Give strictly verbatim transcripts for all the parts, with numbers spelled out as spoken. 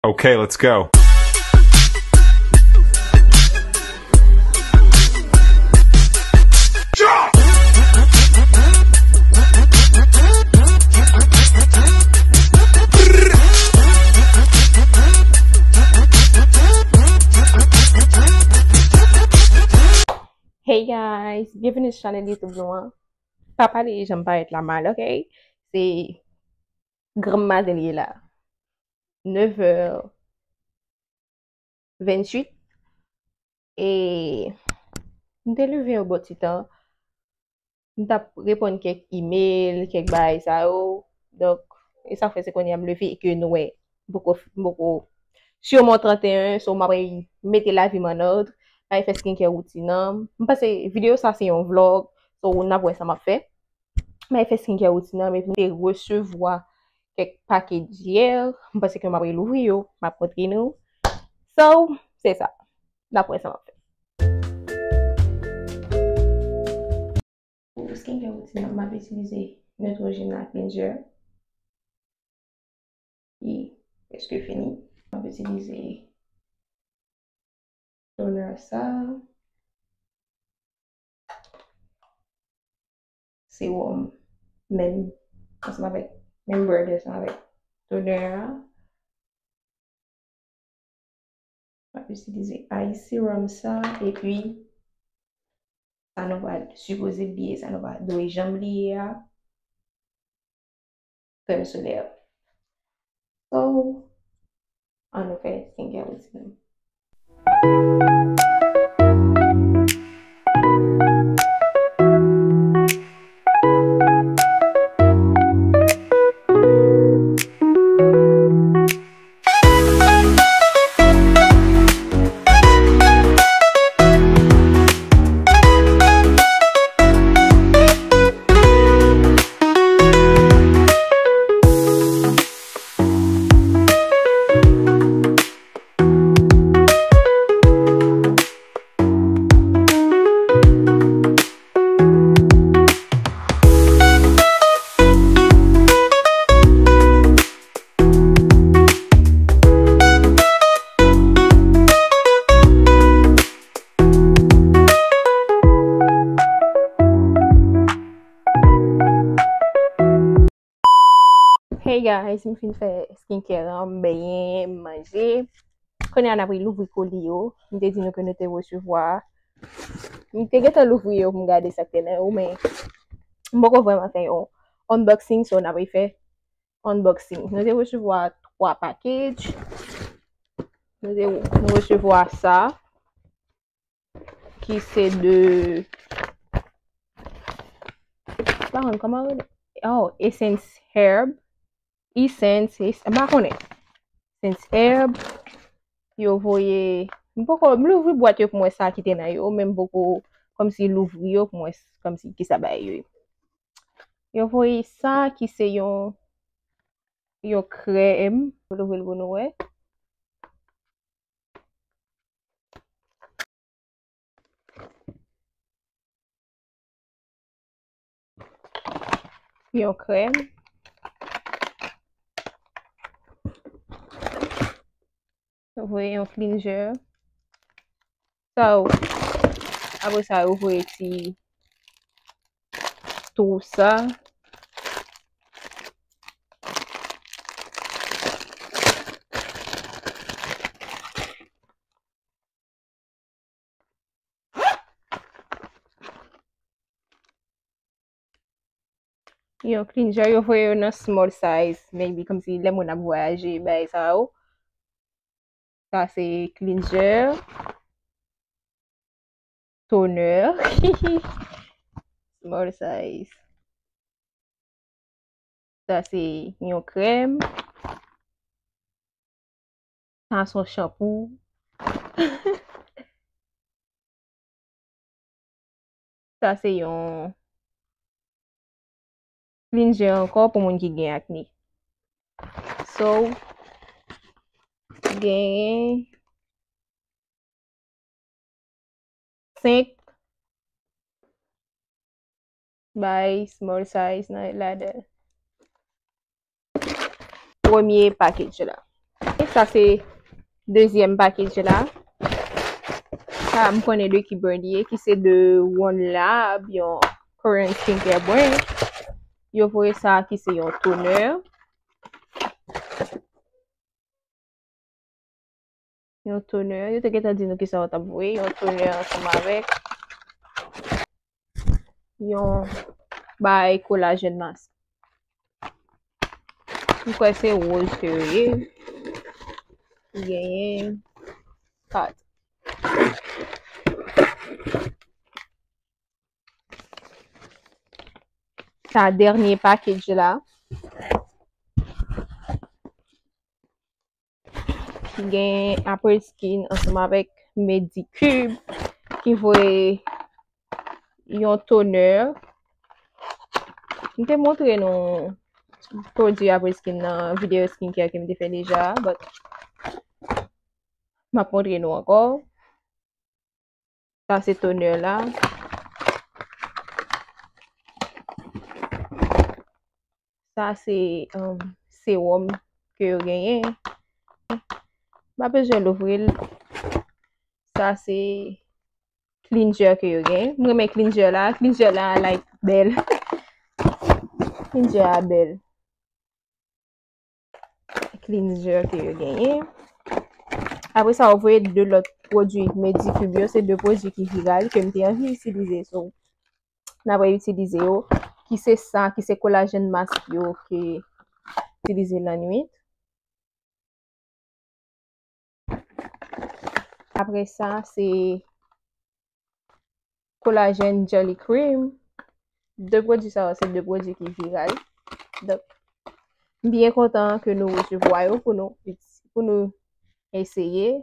Okay, let's go. Hey guys, byenveni sou chanèl YouTube nou an. Pa pale jan m parèt la mal, ok? Se granm maten li ye la. Nèv è venntuit. E m te leve yon bon ti tan. M t ap reponn kèk email, kèk bagay sa yo. Donk, e sa fè se kounye a m leve e ke nou wè m poko, m poko siman tranteyen, so m ap mete lavi m an òd. M ap fè skincare routine an. M panse videyo sa se yon vlog, so n ap wè sa m ap fè. M ap fè skincare routine an, men m te resevwa kèk package yè. M panse ke m ap louvri yo, m ap montre nou. So, se sa. N ap wè sa m ap fè. Pou skincare routine an, m ap itilize Neutrogena cleanser. Li prèske fini. M ap itilize toner sa. Sewòm menm, ansanm avèk, menm brand ansanm avèk toner a. M ap itilize eye serum sa, epi sa nou pa sipoze bliye, sa nou pa dwe janm bliye a, krèm solè. So, ann nou fè skincare routine nou. Hey guys, m fin fè skincare an, m benyen, m manje. Kounye a n ap louvri koli yo. M te di nou ke nou te resevwa. M te gentan louvri yo pou m gade sa k te nan yo, men m poko vrèman fè yon unboxing, so n ap fè unboxing. Nou te resevwa twa package. Nou te, nou resevwa sa, ki se de, pa konn kòman rele. Oh, Essence Herb. Essence, es-, m pa konnen. Essence Herb. Yo voye, m poko, m louvri bwat yo pou m wè sa ki te nan yo, men m poko kòmsi louvri yo pou m wè s-, kòmsi kisa bagay yo ye. Yo voye sa ki se yon, yon krèm. Louvri l pou nou wè. Yon krèm. Voye yon cleanser. Sa yo. Apre sa, yo voye ti tou sa. Yon cleanser, yo voye yo nan small size, maybe kòmsi lè moun ap vwayaje, bagay sa yo. Sa se cleanser, toner, small size. Sa se yon krèm. Sa se yon shampoo. Sa se yon cleanser ankò pou moun ki gen akne. So, gen senk bay small size nan ladan. Premye package la. Sa se dezyèm package la. Sa, m konnen de ki brand li ye, ki se de One Lab, yon Korean skincare brand. Yo voye sa ki se yon toner. Yon toner. Yo te gentan di nou ki sa yo t ap voye. Yon toner ansanm avèk yon bay collagen mask. M kwè se woz ke yo ye. Li genyen kat. Sa dènye package la. Gen Après Skin ansanm avèk Medicube ki voye yon toner. M te montre nou pwodui Après Skin nan videyo skincare ke m te fè deja, but m ap montre nou ankò. Sa se toner la. Sa se, um, serum ke yo genyen. M pa bezwen louvri l. Sa se cleanser ke yo genyen. M renmen cleanser la. Cleanser la, like, bèl. Cleanser a bèl. Cleanser ke yo genyen. Apre sa, yo voye de lòt pwodui Medicube yo. Se de pwodui ki viral ke m te anvi itilize. So, n ap itilize yo. Ki se sa, ki se collagen mask yo ke itilize lannwit. Apre sa, se collagen jelly cream. De pwodui sa yo, se de pwodui ki viral. Donk, m byen kontan ke nou resevwa yo pou nou, pou nou eseye.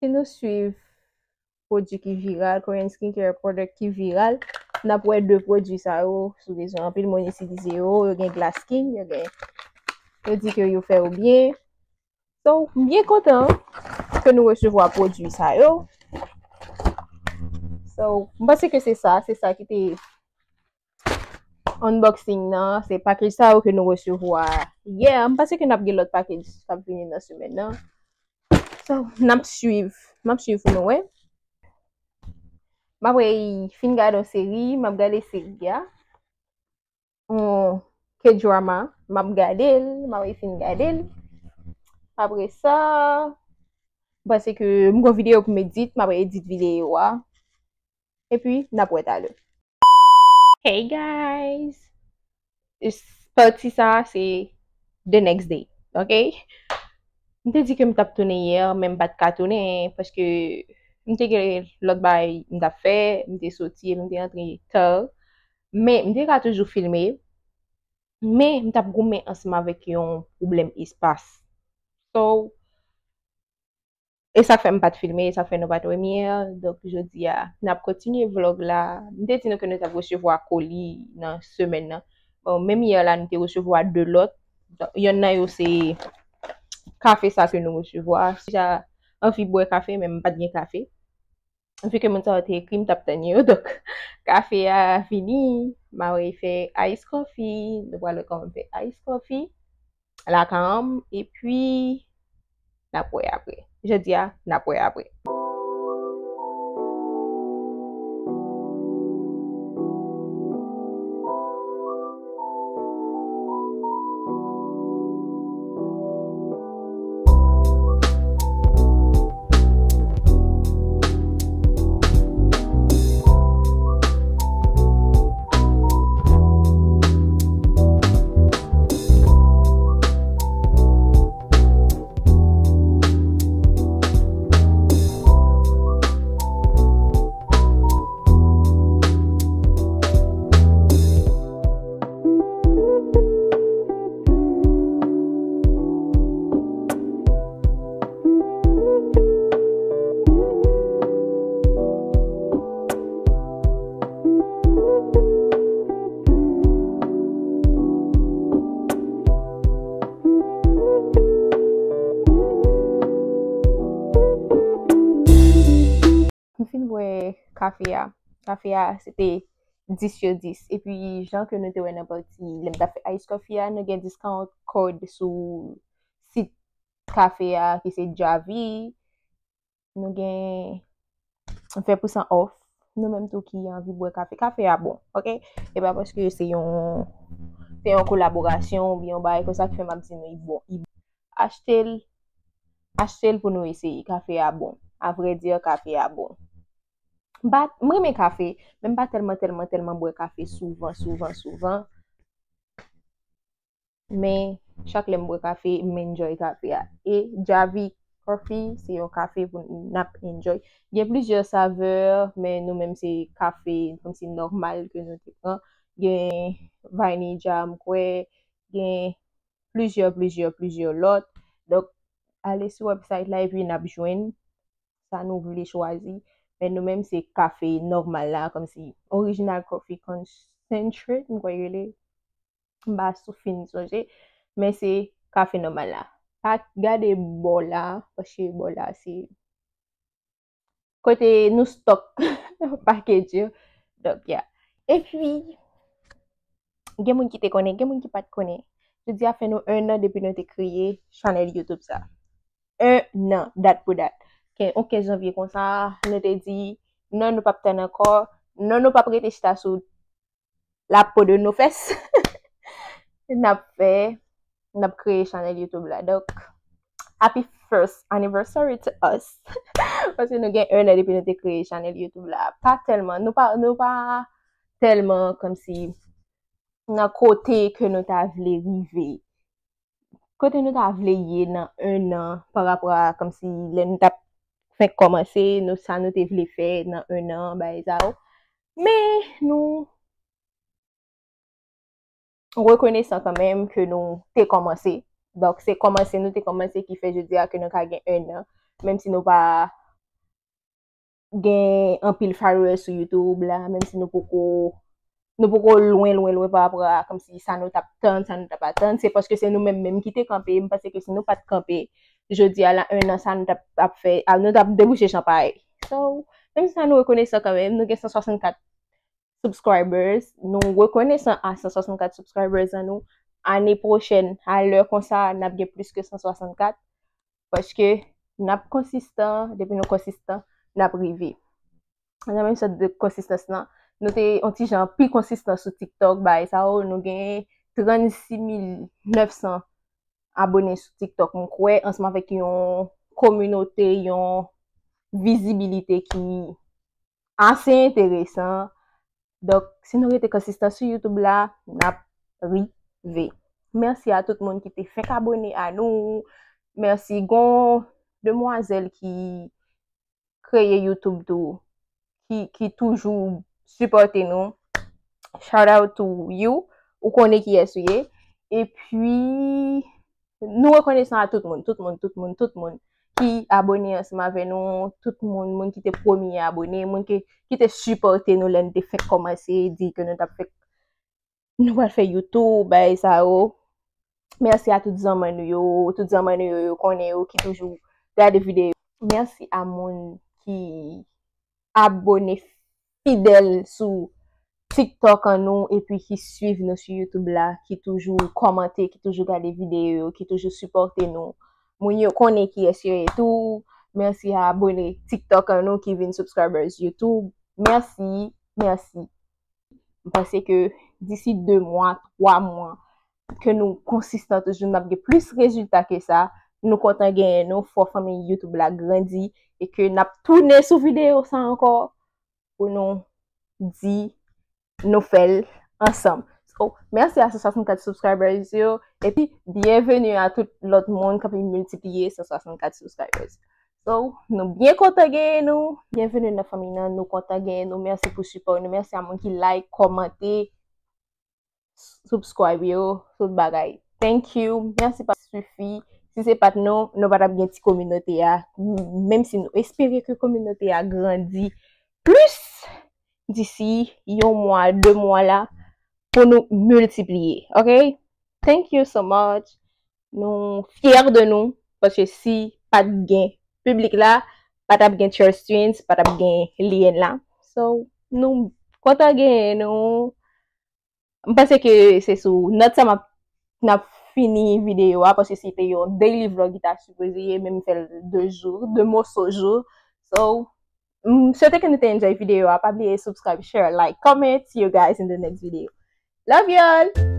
Si nou swiv pwodui ki viral, Korean skincare product ki viral, n ap wè de pwodui sa yo sou rezo. Anpil moun itilize yo, yo gen glass skin, yo gen, yo di ke yo fè yo byen. So, m byen kontan ke nou resevwa pwodui sa yo. So, m panse ke se sa, se sa ki te unboxing nan, se package sa yo ke nou resevwa yè. M panse ke n ap gen lòt package k ap vini nan semèn nan. So, n ap swiv, m ap swiv pou nou wè. M ap wè fin gade yon seri, m ap gade seri a. Yon K-drama, m ap gade l, m ap wè fin gade l. Apre sa, m panse ke m gon videyo pou m edit, m ap edit videyo a. Epi, n ap wè talè. Hey guys! Pati sa a se the next day, ok? M te di ke m t ap tounen yè, men m pa t ka tounen, paske m te gen lòt bagay m t ap fè, m te soti epi m te rantre ta. Men, m te ka toujou filme, men m t ap goumen ansanm avèk yon pwoblèm espas. So, e sa k fè m pa t filme, e sa k fè nou pa t wè m yè. Donk, jodi a, n ap kontinye vlòg la. M te di nou ke nou t ap resevwa koli nan semèn nan. Bon, menm yè la, nou te resevwa de lòt. Donk, yonn nan yo se kafe sa ke nou resevwa. Si ja anvi bwè kafe, men m pa t gen kafe. Vu ke moun sa yo te ekri, m t ap tann yo. Donk, kafe a vini, m a wè fè ice coffee. Nou pral wè kòman m fè ice coffee. Lakay an, epi n ap wè apre. Jodi a, n ap wè apre. M fin bwè kafe a. Kafe a, se te dis yo dis. Epi, jan ke nou te wè nan pati, lè m t ap fè ice coffee a, nou gen discount code sou sit kafe a, ki se Javi. Nou gen ven pousan off. Nou menm tou ki anvi bwè kafe. Kafe a bon, ok? E pa paske se yon, se yon kolaborasyon oubyen yon bagay konsa ki fè m ap di nou li bon. Li bon. Achte l, achte l pou nou eseye. Kafe a bon. A vrè di, kafe a bon. M pa, m renmen kafe, men m pa tèlman, tèlman, tèlman bwè kafe souvan, souvan, souvan. Men chak lè m bwè kafe, m enjoy kafe a. E Javi Coffee, se yon kafe pou n ap enjoy. Gen plizyè savè, men nou menm se kafe kòmsi nòmal ke nou te pran. Gen vanilya, m kwè, gen plizyè, plizyè, plizyè lòt. Donk, ale sou website la epi n ap jwenn sa nou vle chwazi. Men nou menm se kafe nòmal la, kòmsi Original Coffee Concentrate, m kwè yo rele. M pa sou fin sonje, men se kafe nòmal la. Pa gade bò la, paske bò la se kote nou stòk package yo. Donk, ya. Epi, gen moun ki te konnen, gen moun ki pa t konnen. Jodi a fè nou en an depi nou te kreye chanèl YouTube sa. En an, dat pou dat. Ken-, on kenz janvye konsa, nou te di, non, nou p ap tann ankò, non, nou p ap rete chita sou la peau de nos fesses. N ap fè, n ap kreye chanèl YouTube la. Donk, happy first anniversary to us. Paske nou gen en an depi nou te kreye chanèl YouTube la. Pa tèlman, nou pa, nou pa tèlman kòmsi nan kote ke nou ta vle rive. Kote nou ta vle ye nan en an, pa rapò a kòmsi lè nou t ap fenk kòmanse, nou, sa nou te vle fè nan en an, bagay sa yo. Men nou rekonesan kanmenm ke nou te kòmanse. Donk, se kòmanse nou te kòmanse ki fè jodi a ke nou ka gen en an, menm si nou pa gen anpil followers sou YouTube la, menm si nou poko, nou poko lwen, lwen, lwen pa rapò a kòmsi sa nou t ap tann, sa nou t ap atann, se paske se nou menm menm ki te kanpe. M panse ke si nou pa t kanpe, jodi a la, en an sa nou t ap, ap fè, a, nou t ap debouche chanpay. So, menm si sa nou rekonesan kanmenm, nou gen san swasannkat subscribers, nou rekonesan a san swasannkat subscribers an nou. Ane pwochèn, a lè konsa, n ap gen plis ke san swasannkat. Paske n ap konsistan, depi nou konsistan, n ap rive. Nan menm sòt de konsistans lan, nou te yon ti jan pi konsistan sou TikTok, bagay sa yo, nou gen trannsis mil nèf san abone sou TikTok, m kwè, ansanm avèk yon kominote, yon vizibilite ki ase enteresan. Donk, si nou rete konsistan sou YouTube la, n ap rive. Mèsi a tout moun ki te fenk abone a nou. Mèsi. Gon demwazèl ki kreye YouTube tou, ki, ki toujou sipòte nou. Shout out to you. Ou konnen kiyès ou ye. Epi, nou rekonesan a tout moun, tout moun, tout moun, tout moun ki abone ansanm avè nou, tout moun, moun ki te premye abone, moun ki, ki te sipòte nou lè n te fenk kòmanse, di ke nou t ap fè, nou pral fè YouTube, bagay sa yo. Mèsi a tout zanmann nou yo, tout zanmann nou yo, yo konnen yo, ki toujou gade videyo. Mèsi a moun ki abone fidèl sou TikTok an nou, epi ki swiv nou sou YouTube la, ki toujou kòmante, ki toujou gade videyo yo, ki toujou sipòte nou. Moun yo konnen kiyès yo ye tou. Mèsi a abone TikTok an nou ki vin subscribers YouTube. Mèsi, mèsi. M panse ke disi de mwa, twa mwa, ke nou konsistan toujou, n ap gen plis rezilta ke sa. Nou kontan genyen nou, fò fanmi YouTube la grandi, e ke n ap tounen sou videyo sa ankò pou nou di nou fè l ansanm. So, mèsi a san swasannkat subscribers yo, epi byenveni a tout lòt moun k ap miltipliye san swasannkat subscribers. So, nou byen kontan genyen nou. Byenveni nan fanmi nan, nou kontan genyen nou. Mèsi pou sipò nou. Mèsi a moun ki like, kòmante, subscribe yo, tout bagay. Thank you. Mèsi pa sifi. Si se pa t nou, nou pa t ap gen ti kominote a. M-, menm si nou espere ke kominote a grandi plis disi yon mwa, de mwa la, pou nou miltipliye. Ok? Thank you so much. Nou fyè de nou, paske si pa t gen piblik la, pa t ap gen Trust Twins, pa t ap gen Lienn la. So, nou Kontan genyen nou. M panse ke se sou nòt sa m ap n ap fini videyo a, paske se te yon daily vlog ki ta sipoze ye, men m fè l de jou, de moso jou. So, m swete ke nou te enjoy videyo a. Pa bliye subscribe, share, like, comment. See you guys in the next video. Love y'all!